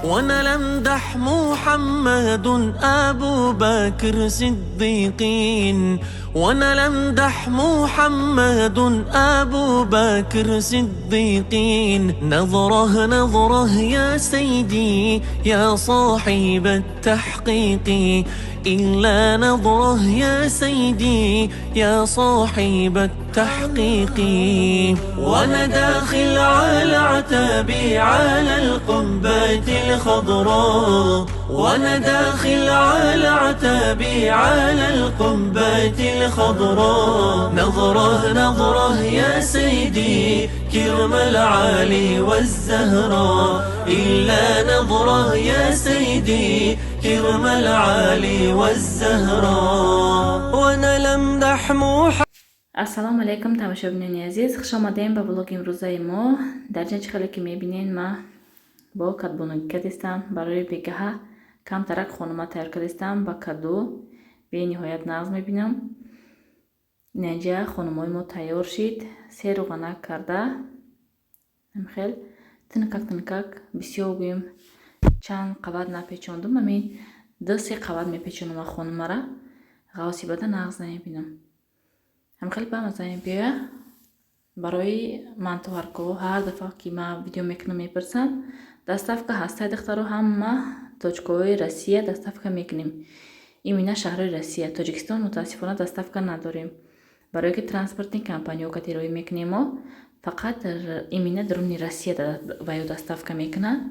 وانا لمدح محمد ابو بكر صديقين، وانا لمدح محمد ابو بكر صديقين. نظره نظره يا سيدي يا صاحب التحقيق، إلا نظره يا سيدي يا صاحب التحقيق. وأنا داخل على عتابي على القبة الخضراء، وأنا داخل على عتابي على القبة الخضراء. نظره نظره يا سيدي كرم العالي والزهراء، إلا نظره يا سيدي كرم العالي والزهراء. وأنا لمدح محمد. Ассалому алайкум, тамошобинони азиз, хуш омадем ба влоги имрӯзаи мо. Дар ҷа чӣ хеле ки мебинен, ма бо кадбоногӣ кардистам. Барои бегаҳа камтарак хонума тайёр кардистам ба каду, бениҳоят нағз мебинам. Инҷа хонумои мо тайёр шид, се рӯғанак карда, хел тинкак тинкак, бисёр гӯем чанд қабат напечондум, ҳамин 2-3 қабат мепечонам хонумара, ғавси бада нағз намебинам. Ҳам хеле бамаза мебиёя. Барои мантуҳарко ҳар дафъа ки ман видео мекунам, мепурсанд, доставка ҳастай, духтаро, ҳама точкаҳои Россия доставка мекунем, именно шаҳрҳои Россия. Тоҷикистон мутаассифона доставка надорем, барое ки транспортный компаниҳо кати роҳӣ мекунем. Мо фақат именно даруни Россия ваё доставка мекунанд,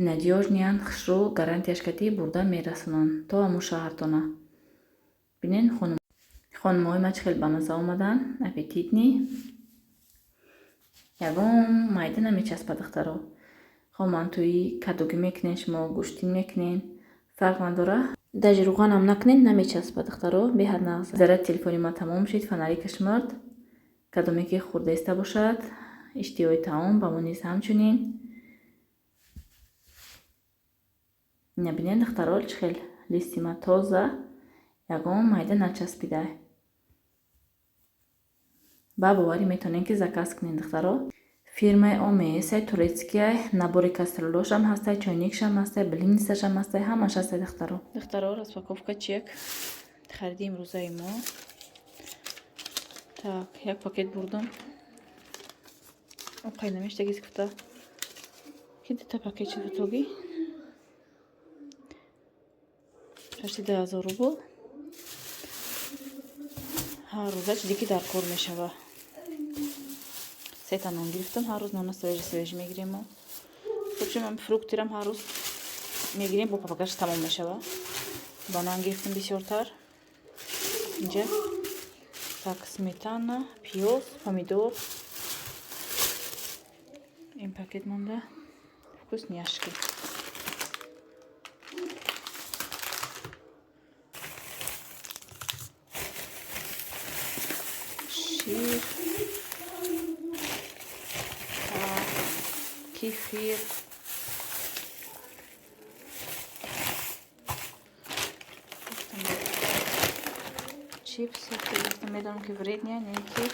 надёжный ян, хушрӯ, гарантияш кати бурда мерасонанд то ҳамун шаҳртона. Бинен, хонумҳои ман чӣ хеле бамаза омаданд, аппетитный, ягон майда намечаспад, духтаро. Хо мантуи кадугӣ мекунен, шумо гӯштин мекунен, фарқ надора, даже рӯғанам накунен, намечаспад, духтаро, беҳад нағз. Заряд телефони ман тамом шид, фонарикаш мурд. Кадоме ки хурдаиста бошад, иштиҳои таом, ба мо низ ҳамчунин. Ина бинен, духтаро, чӣ хел листи ман тоза, ягон майда начаспида. Ба боварӣ метавонем ки заказ кунем, духтаро. Фирмаи ОМС, турецкия, набори кастрюлошам ҳастай, чойникшам ҳастай, блинницашам ҳастай, ҳамаш ҳастай, духтаро. Духтаро, распаковка чек хариди имрӯзаи мо. Так, як пакет бурдам. Оқай намештагиз гуфта. Ки дута пакет шуд в итоге. 62 000 рубл. Ҳар рӯза чизе ки дар кор мешава. Сета нон гирифтам, ҳар рӯз нона свежий свежий мегирем мо. Впрочем, фруктирам ҳар рӯз мегирем, бо папакаш тамом мешава. Банан гирифтам бисёртар. Инҷа так сметана, пиёз, помидор. Ин пакет монда. Вкусняшки. Шир, кефир, чипс гирифтам, медонам ки вредный, не ки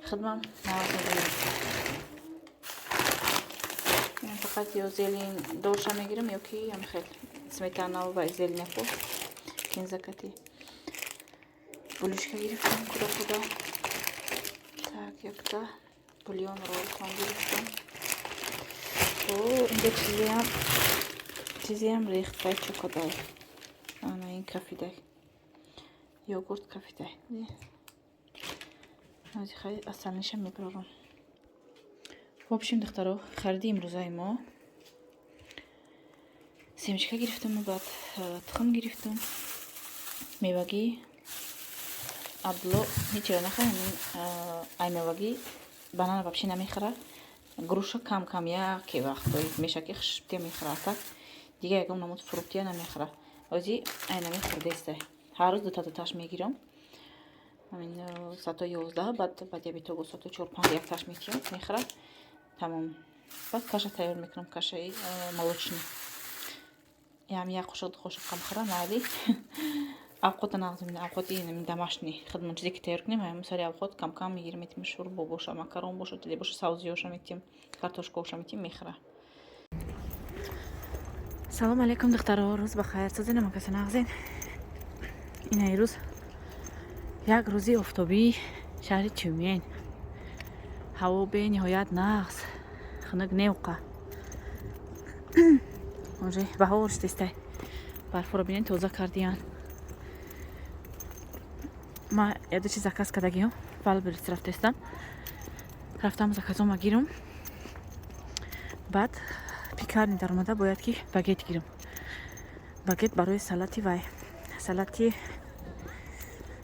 хидмам нағз мебинам. Фақат ё зелень дорша мегирам, ё ки ҳамихел сметана ва зеленяку кинзакати. Булочка гирифтам куда-куда. Так, якта бульон роллтон гирифтам. О, инҷа чизеам рехтай чокодай. Ана ин кафидай. Йогурт кафидай. Хай асалниша мебарорам. В общем, духтаро, хариди имрӯзаи мо. Семечка гирифтам, баъд тухм гирифтам. Мевагӣ Абдулло ҳечиро нахарад, ай мевагӣ банана вообще намехӯрад. Груша кам кам яке вақтҳое мешавад ки хушбтия мехӯрад, так дигар ягон намуд фруктия намехӯрад. Ози ай намехӯрдестай. Ҳар рӯз дута дуташ мегирам. Ҳамин соато 11, баъд баъди обедҳо соато 4-5 якташ метиҳам, мехӯрад. Тамом. Баъд каша тайёр мекунам, кашаи молочный. Ям як қошуқ, ду қошуқ кам хӯра, майли. Авқота нағз мебинам, авқоти домашний худмон чизе ки тайёр кунем, ҳамин сари авқот кам кам мегирем, метим шӯрбо боша, макарон боша, чизе боша, савзиёша метим, картошкаоша метим, мехӯра. Салом алейкум, духтаро, рӯз ба хайр, созина макаса нағзин. Ина рӯз як рӯзи офтобии шаҳри Тюмен. Ҳаво бениҳоят нағз, хунук неуқа. Уже баҳор шудистай. Барфоро бинен, тоза кардиян. Ма яду чи заказ кардагиҳом, Вайлдберриз рафтаистам. Рафтам, заказома гирам. Баъд пекарни даромада бояд ки багет гирам. Багет барои салати вай. Салати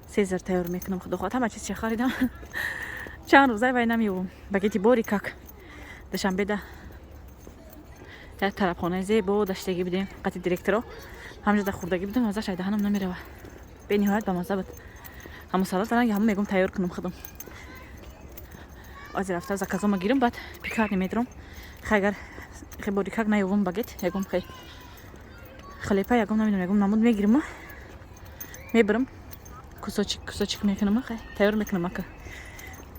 Сезар тайёр мекунам, худо хоҳад. Ҳама чиз ча харидам. Чанд рӯзай вай намеёбам. Багети бори как. Душанбеда як тарабхонаи зебо даштагӣ будем қати директоро. Ҳамҷода хӯрдагӣ будем, маззаш ай даҳанам намерава. Бениҳоят ба мазза буд. Ҳамон салат ранги ҳамон мегум, тайёр кунам худам. Ҳозир рафта заказома гирам, баъд пекарни медурам. Хай, агар хе бори как наёбам багет, ягон хе хлеба, ягон намедонам, ягон намуд мегирам, мебарам, кусочек кусочек мекунам, хай тайёр мекунам. Ака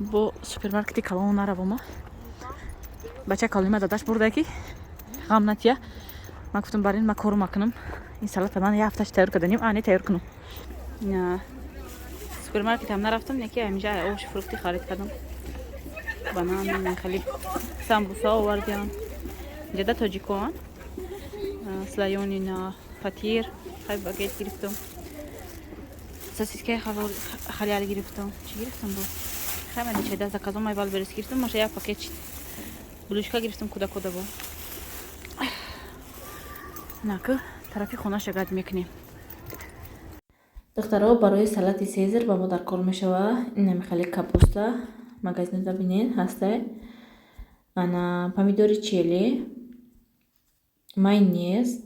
бо супермаркети калон наравома. Бача калонима дадаш бурда ки ғам натия. Ман гуфтам, барин ма кору макунам, ин салата ман як ҳафташ тайёр карданим, ане тайёр кунам. На супермаркет ҳам нарафтам, неки ҳаминҷа овощи, фрукты харид кардам, банан, хеле самбуса овардиам. Инҷада тоҷикоан слоёный на фатир. Хай, багет гирифтам, сосискаи халал гирифтам. Чӣ гирифтам бо? Хай, ман чеда заказом ай Вайлдберриз гирифтам, маша як пакет булочка гирифтам кӯдакода бо. Нака тарафи хона шагад мекунем. Духтаро, барои салати Сезар ба мо дар кор мешава инами хеле капуста, магазинода бинен ҳастай, ана помидори чели, майонез,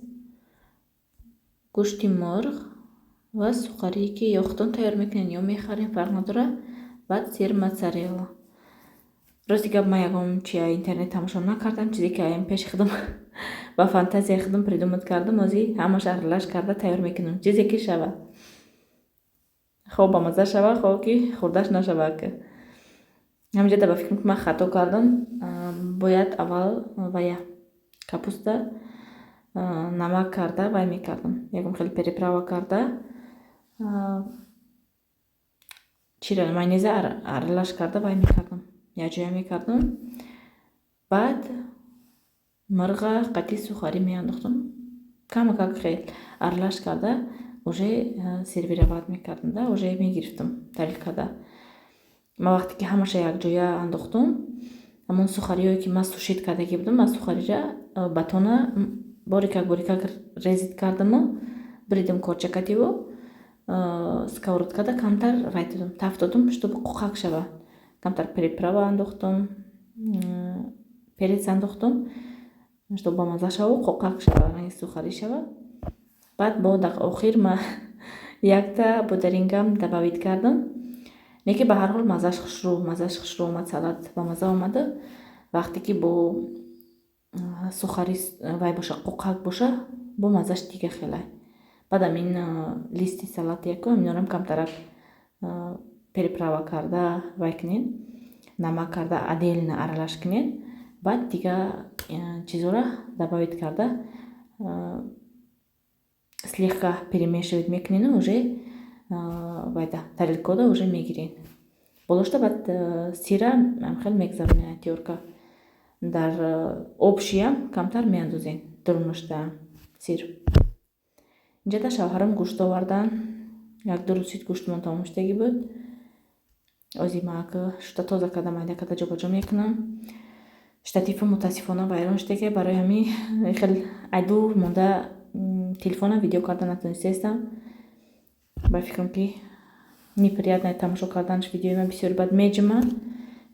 гӯшти мурғ ва сухарие, ки ё худтон тайёр мекунед, ё мехарем, фарқ надорад, баъд сир моцарелла. Рости гап, ман ягон чи интернет тамошо накардам, чизе ки аям пеши худам ба фантазияи худам придумать кардам, ҳозир ҳамааш аралаш карда тайёр мекунам. Чизе ки шавад, хоб ба мазза шавад, хоб ки хӯрдаш нашавад. Ки ҳаминҷода ба фикрам, ки ман хато кардам. Бояд аввал вая капуста намак карда вай мекардам, ягон хеле приправа карда, чира, майонеза аралаш карда вай мекардам, якҷоя мекардам, баъд мурға қатъи сухарӣ меандохтам, камакак хел аралаш карда, уже сервировать мекардам да, уже мегирифтам тарелкада. Ман вақте ки ҳамаша якҷоя андохтум, ҳамон сухариҳое, ки ман сушить кардагӣ будам, ман сухарира батона борикак борикак резать кардаму бридам корчакативу сковородкада камтар вай додам, тафт додам, чтобы қоқак шавад. Камтар приправа андохтум, перец андохтум, чтобы бамазза шаву қоқак шавад, ранги сухарӣ шавад. Баъд бо дар охир ма якта бодарингам добавить кардам. Лекин ба ҳар ҳол маззаш хушрӯ омад, салат ба мазза омада. Вақте ки бо сухари вай боша, қоқак боша, бо маззаш дига хелай. Баъд ҳамин листи салат яку ҳаминорам камтарак приправа карда вай кунед, намак карда отдельно аралаш кунед, баъд дига чизора добавить карда, слегка перемешивать мекунену уже вайда тарелкода уже мегирен. Болошта баъд сира хел мегзаронед, тёрка дар обшиам камтар меандозен дурунашта сир. Инҷода шавҳарам гӯшт овардан, як ду рӯз шид, гӯштмон тамом шудагӣ буд. Ози маак шута тоза карда, майда карда ҷобаҷо мекунам. Штативам мутаассифона вайрон шудага, барои ҳамин хел айдур монда телефона видео карда натонистаистам. Ба фикрам, ки неприятно тамошо карданаш видеои ман бисёри, баъд меҷима.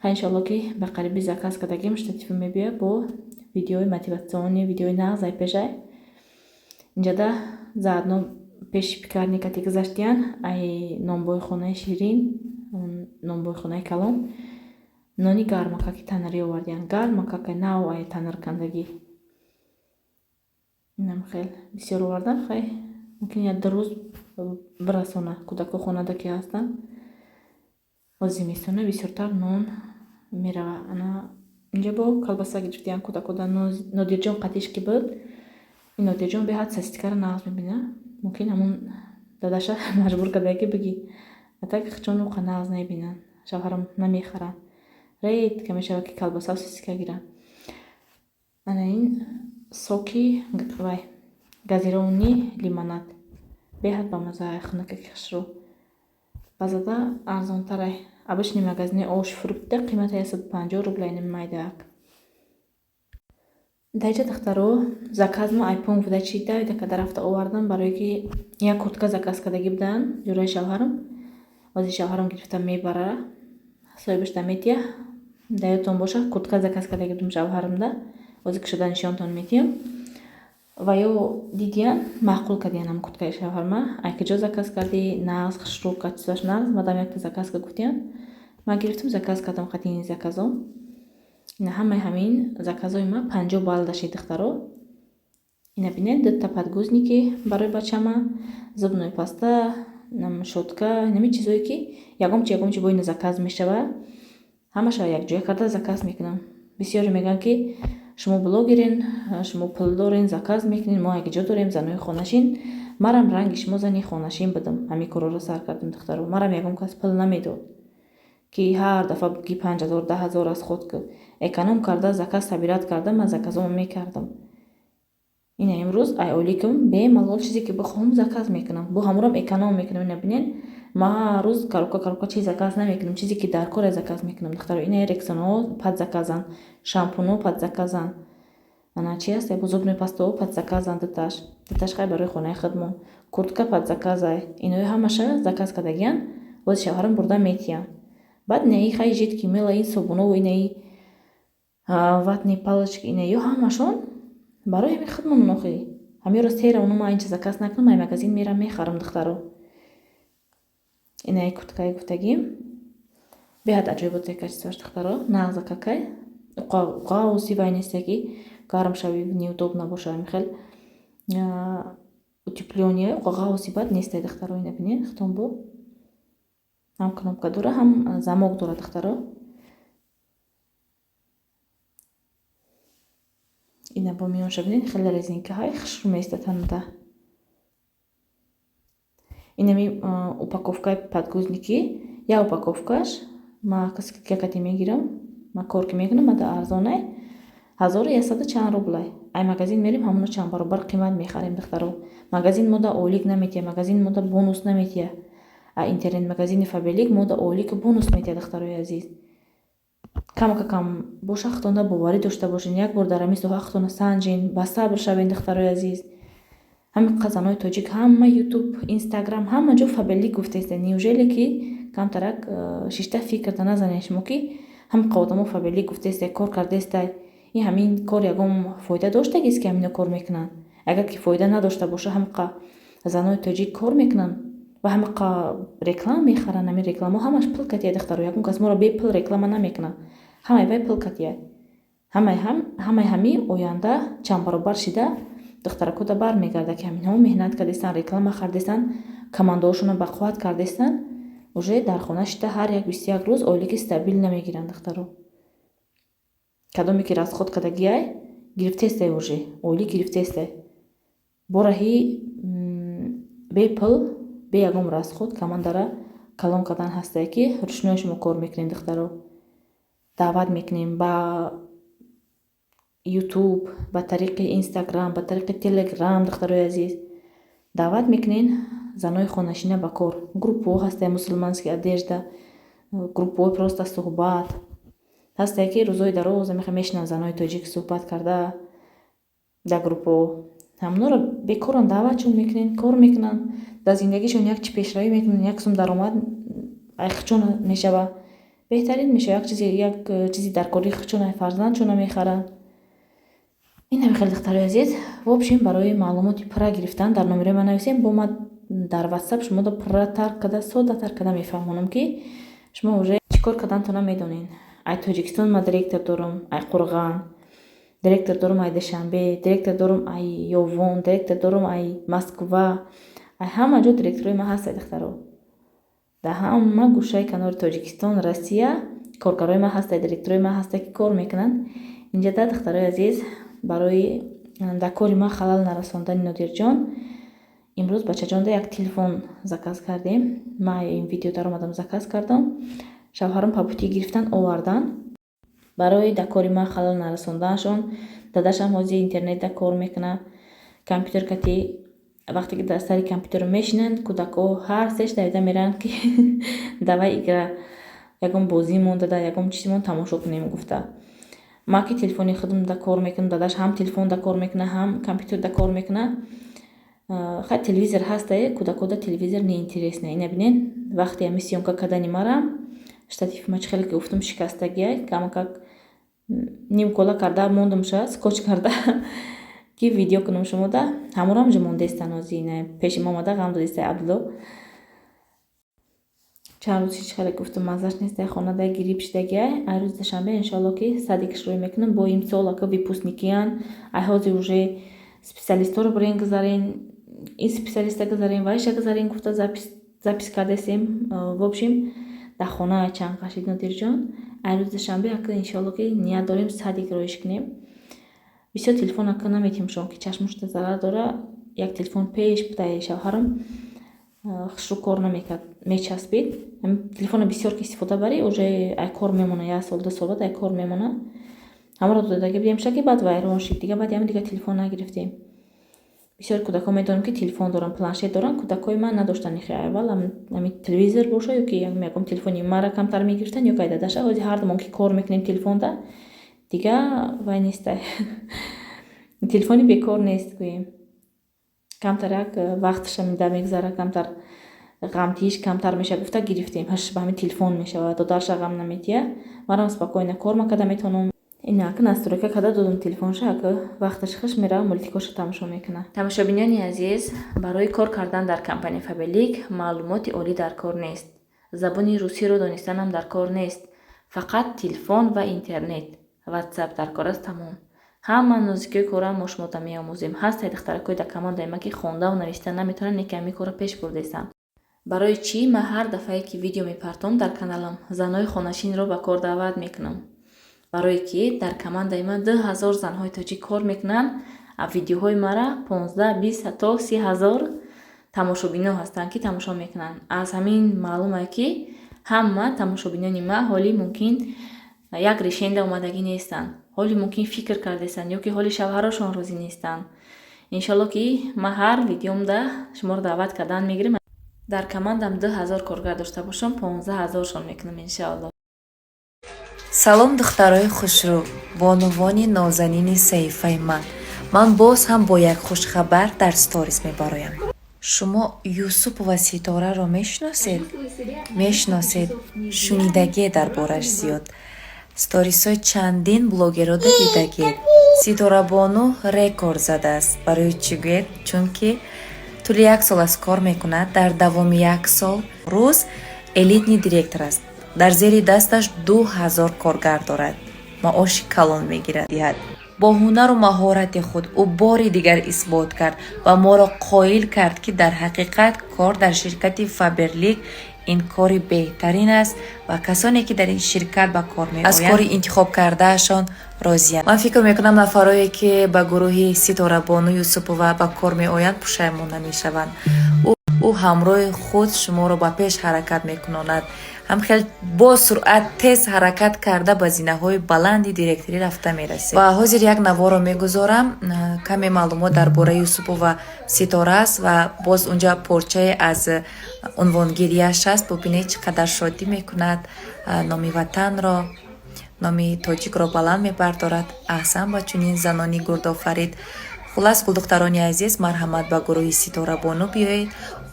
Ха, иншоалло, ки ба қариби заказ кардагим, штатива мебиёяд, бо видеои мотивационный, видеои нағз ай пешай. Инҷода заодно пеши пекарни кати гузаштиян, ай нонбойхонаи Ширин, нонбойхонаи калон, нони гармакаки танарӣ овардиян, гармакака, нав ай танаркандагӣ. Инам хел бисёр овардан. Хай, мумкин як ду рӯз бирасона кӯдако хонада ки ҳастанд. Зимистона бисёртар нон мерава. Ана инҷа бо колбаса гирифтиян кӯдакода. Нодирҷон қатиш ки буд. Ин Нодирҷон беҳад сосискара нағз мебина. Мумкин, ҳамун дадаша маҷбур кардае, ки бигӣ. А так хичон уқа нағз намебинанд. Шавҳарам намехаранд. Редко мешавад, ки колбаса сосиска гиранд. Ана ин соки вай, газированный лимонад, беҳад бамаза, хунукаки хушрӯ. Базада арзонтарай. Обычный магазини овощи, фрукта қимата 150 рубля ин майдаак. Дар инҷа, духтаро, заказ ма айпон буда, чи давида када рафта овардам, барое ки як куртка заказ кардагӣ буданд ҷураи шавҳарам. Ози шавҳарам гирифта мебара, соҳибашда метия. Дар ёдтон боша, куртка заказ кардагӣ будам шавҳарамда, ози кушода нишонтон метиҳам. Ва ё дидиян, маъқул кардиян ҳам курткаи шавҳарма. Ай куҷо заказ кардӣ, нағз, хушрӯ, качествоаш нағз, мадам якта заказ ка гуфтиян. Ман гирифтам, заказ кардам. Қатини заказом ина ҳамаи ҳамин заказои ма 50 балл дашид, духтаро. Ина бинед, дута подгузники барои бачама, зубной паста, щётка, инами чизое ки ягон чи, ягон чи бо ина заказ мешава, ҳамаша якҷоя карда заказ мекунам. Бисёре мегӯянд, ки шумо блогерен, шумо пул дорен, заказ мекунед, мо якҷо дорем, занои хонашин. Марам ранги шумо зани хонашин будам, ҳамин корҳоро сар кардем, духтаро. Марам ягон кас пул намедод, ки ҳар дафъа ки 5000, 10 000 аз худ эконом карда, заказ собирать карда, ман заказомо мекардам. Ина имрӯз ай ойликам бемалол чизе ки бихоҳам, заказ мекунам, бо ҳамурам эконом мекунам. Ина бинед, ман ҳар рӯз коробка коробка чиз заказ намекунам, чизе ки дар коре заказ мекунам, духтаро. Ина рексонаҳо под заказанд, шампунҳо под заказанд, ана чи аст, зубной пастаҳо под заказанд, дуташ дуташ хай барои хонаи худмон, куртка под заказай. Инои ҳамаша заказ кардагиян, бози шавҳарам бурда метиҳанд. Баъд инаи хай жидкий мыло, ин собунову инаи ватные палочки, инаё ҳамашон барои ҳамин худмон. Охи ҳамиро сера оно ман инча заказ накунам, ай магазин мерам, мехарам, духтаро. Инаи курткаи гуфтагим беҳад аҷоибот, качествоаш, духтаро, нағза какай, ғавси вай несте, ки гарм шави неудобно боша. Ҳамин хел утеплённый, ғавси бад несте, духтаро. Ина бинед худтон, бо ҳам кнопка дора, ҳам замок дора, духтаро. Ина бо миёнша бинед, хеле резинкаҳай хушрӯ меистад ҳануда. Инами упаковкаи подгузники, як упаковкаш ма скидка мегирам, ма кор ки мекунам, мада арзонай, 1100 чанд рублай. Ай магазин мерем, ҳамоно чанд баробар қимат мехарем, духтаро. Магазин мода ойлик наметиҳа, магазин мода бонус наметиҳа, а интернет магазини Фаберлик мода ойлику бонус метиҳа, духтарои азиз. Камака кам боша, худтонда боварӣ дошта бошен, як бор дар ҳамин соҳа худтонро санҷен, ба сабр шавен, духтарои азиз. Ҳамин занои тоҷик ҳама Ютуб, Инстаграм, ҳама ҷо Фаберлик гуфтаеста. Неужели ки камтарак шишта фикрта назанед шумо, ки ҳамин одамо Фаберлик гуфтаеста, кор кардаеста, ин ҳамин кор ягон фоида доштагист, ки ҳамино кор мекунанд? Агар ки фоида надошта боша, ҳамиқа занои тоҷик кор мекунанд ва ҳамиқа реклама мехаранд? Ҳамин рекламаҳо ҳамаш пул катия, духтаро. Ягон кас моро бепул реклама намекунад, ҳамаи вай пул катия. Ҳамаи ҳамин оянда чанд баробар шида духтаракода бармегардад, ки ҳаминҳо меҳнат кардастанд, реклама хардастанд, командаҳошонро бақувват кардастанд, уже дар хона шида ҳар як 21 рӯз ойлики стабильно мегиранд, духтаро. Кадоме ки расход кардагиай, гирифтестай, уже ойлик гирифтестай, бо раҳи бепул, бе ягон расход командара калон кардан ҳастае, ки ручной шумо кор мекунед, духтаро. Даъват мекунем ба Ютуб, ба тариқи Инстаграм, ба тариқи Телеграм, духтарои азиз, даъват мекунен занои хонашина ба кор. Группаҳо ҳастае, мусульманский одежда, группаҳои просто суҳбат ҳастае, ки рӯзои дароз меха мешинанд занои тоҷик суҳбат карда дар группаҳо. Ҳамонҳоро бекоран даъватшон мекунен, кор мекунанд, дар зиндагишон як чи пешравӣ мекунанд, як сум даромад айхчон мешава, беҳтарин мешава, як чизи, як чизи дар кори худшон, фарзандшона мехаранд. Ин ҳами хеле, духтарои азиз. В общем, барои маълумоти пурра гирифтан дар номерои ман нависем, бо ма дар Ватсап шуморо пурратар карда, соддатар карда мефаҳмонам, ки шумо уже чӣ кор кардантона медонед. Ай Тоҷикистон ма директор дорам, ай Қурған директор дорам, ай Душанбе директор дорам, ай Ёвон директор дорам, ай Москва, ай ҳама ҷо директорои ман ҳастад, духтаро. Дар ҳама гӯшаи канори Тоҷикистон, Россия коргарои ман ҳастад, директорои ман ҳастад, ки кор мекунанд. Инҷа да, духтарои азиз, барои Дар кори ман халал нарасондани Нодирҷон, имрӯз бачаҷонда як телефон заказ кардем. Ман ин видео даромадам, заказ кардам, шавҳарам по пути гирифтан, овардан. Барои дар кори ман халал нарасондаашон, дадашам ҳозир интернетда кор мекунад, компютер кати. Вақте ки дар сари компютер мешинанд, кӯдакҳо ҳар сеш давида мераванд, ки давай игра, ягон бозӣ мондада, ягон чизимон тамошо кунем гуфта. Ман ки телефони худам да кор мекунам, дадаш ҳам телефон да кор мекунад, ҳам компютер да кор мекунад. Хай, телевизор ҳастае, кӯдакҳо да телевизор неинтересно. Ина бинен, вақте ҳами съёмка кардани марам, штатив ма, чӣ хеле ки гуфтам, шикастагиай, камакак нимкола карда мондумша, скотч карда, ки видео кунам шумода. Ҳамонам ҷо мондестан. Ҳози ина пеши ма омада, ғам додистай Абдулло. Чанд рӯз ҳеч, хеле гуфтам, маззаш нестай, хонада грипп шидагиай. Ай рӯзи душанбе, иншоалло, ки садикш рӯй мекунам. Бо имсол ака выпускникиян, ай ҳозир уже специалистҳоро бирен, гузарен, ин специалиста гузарен, вайша гузарен гуфта, запись кардесем. В общем, дар хона чанд қашид Нодирҷон. Ай рӯзи душанбе ака, иншоалло, ки ният дорем садик роиш кунем. Бисёр телефон ака наметиҳем, ки чашмошда зарар дора. Як телефон пеш будаи шавҳарам, хушрӯ кор намекард, мечаспид. Телефонро бисёр ки истифода барӣ, уже ай кор мемона, як сол, 2 сол баъд ай кор мемона. Ҳамаро додаги будем ки баъд вайрон шид. Дига баъди ҳамин дига телефон нагирифтем. Бисёр кӯдакҳо медонам, ки телефон доранд, планшет доранд. Кӯдакҳои ман надоштанд. Ихе аввал ами телевизор боша ё ки ягон телефони мара камтар мегирифтанд ё ки ай дадаша. Ҳозир ҳардумон ки кор мекунем телефонда, дига вай нестай, телефони бекор нест гӯем. Камтарак вақташа да мегузара, камтар ғамтииш камтар мешавад гуфта гирифтем. Ҳаш ба ҳамин телефон мешавад, додарша ғам наметиҳад, манам спокойно кор макарда метавонам. Ина ака настройка карда додум телефонша, ака вақташ хуш мерава, мультикоша тамошо мекунад. Тамошобинони азиз, барои кор кардан дар компания Фаберлик маълумоти олӣ дар кор нест, забони русиро донистанам дар кор нест, фақат телефон ва интернет, Ватсап дар кор аст, тамом. Ҳама нозикиҳои корам мо шумода меомӯзем. Ҳастае духтаракҳои дар командаи ма, ки хондаву нависта наметавонанд, не ки ҳамин корро пеш бурдестанд. Барои чӣ ман ҳар дафъае, ки видео мепартом дар каналам, занҳои хонашинро ба кор даъват мекунам? Барое ки дар командаи ман 2000 занҳои тоҷик кор мекунанд, а видеоҳои мара 15, 20, ҳатто 30 000 тамошобино ҳастанд, ки тамошо мекунанд. Аз ҳамин маълуме, ки ҳама тамошобинони ма ҳоли мумкин як решенда омадагӣ нестанд, ҳоли мумкин фикр кардестанд ё ки ҳоли шавҳарошон розӣ нестанд. Иншоалло, ки ман ҳар видеомда шуморо даъват кардан мегирем. Дар командам 2000 коргар дошта бошам, 15 000шон мекунам, иншоалло. Салом, духтарои хушрӯ, бонувони нозанини саҳифаи ман. Ман боз ҳам бо як хушхабар дар сторис мебароям. Шумо Юсупова Ситораро мешиносед? Мешиносед, шунидагие дар бораш зиёд, сторисҳои чандин блогерро дидагиед. Ситорабону рекорд задааст. Барои чӣ гӯед? Чунки тӯли як сол аст кор мекунад. Дар давоми як сол рӯз элитный директор аст. Дар зери дасташ 2000 коргар дорад, маоши калон мегирад, диҳад. Бо ҳунару маҳорати худ ӯ бори дигар исбот кард ва моро қоил кард, ки дар ҳақиқат кор дар ширкати Фаберлик ин кори беҳтарин аст ва касоне, ки дар ин ширкат ба кор меоянд, аз кори интихобкардаашон розиянд. Ман фикр мекунам, нафарое, ки ба гурӯҳи Ситорабону Юсупова ба кор меоянд, пушаймон намешаванд. Ӯ ҳамроҳи худ шуморо ба пеш ҳаракат мекунонад, ҳам хел бо суръат тез ҳаракат карда, ба зинаҳои баланди директорӣ рафта мерасед. Ва ҳозир як наворо мегузорам, каме маълумот дар бораи Юсупова Ситора аст ва боз унҷа порчае аз унвонгирияш аст. Бубинед, чӣ қадар шодӣ мекунад, номи ватанро, номи тоҷикро баланд мебардорад. Аҳсан ба чунин занони гурдофарид. Хуллас, гулдухтарони азиз, марҳамат, ба гурӯҳи Ситорабону биёед.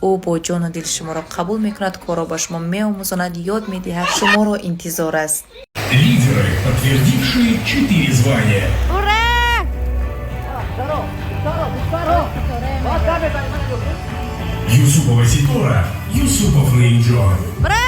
Ӯ бо ҷону дил шуморо қабул мекунад, корро ба шумо меомӯзонад, ёд медиҳад, шуморо интизор аст. Лидеры, подтвердившие четыре звания. Ура! Юсупова Ситора, Юсупов Наимджон. Ура!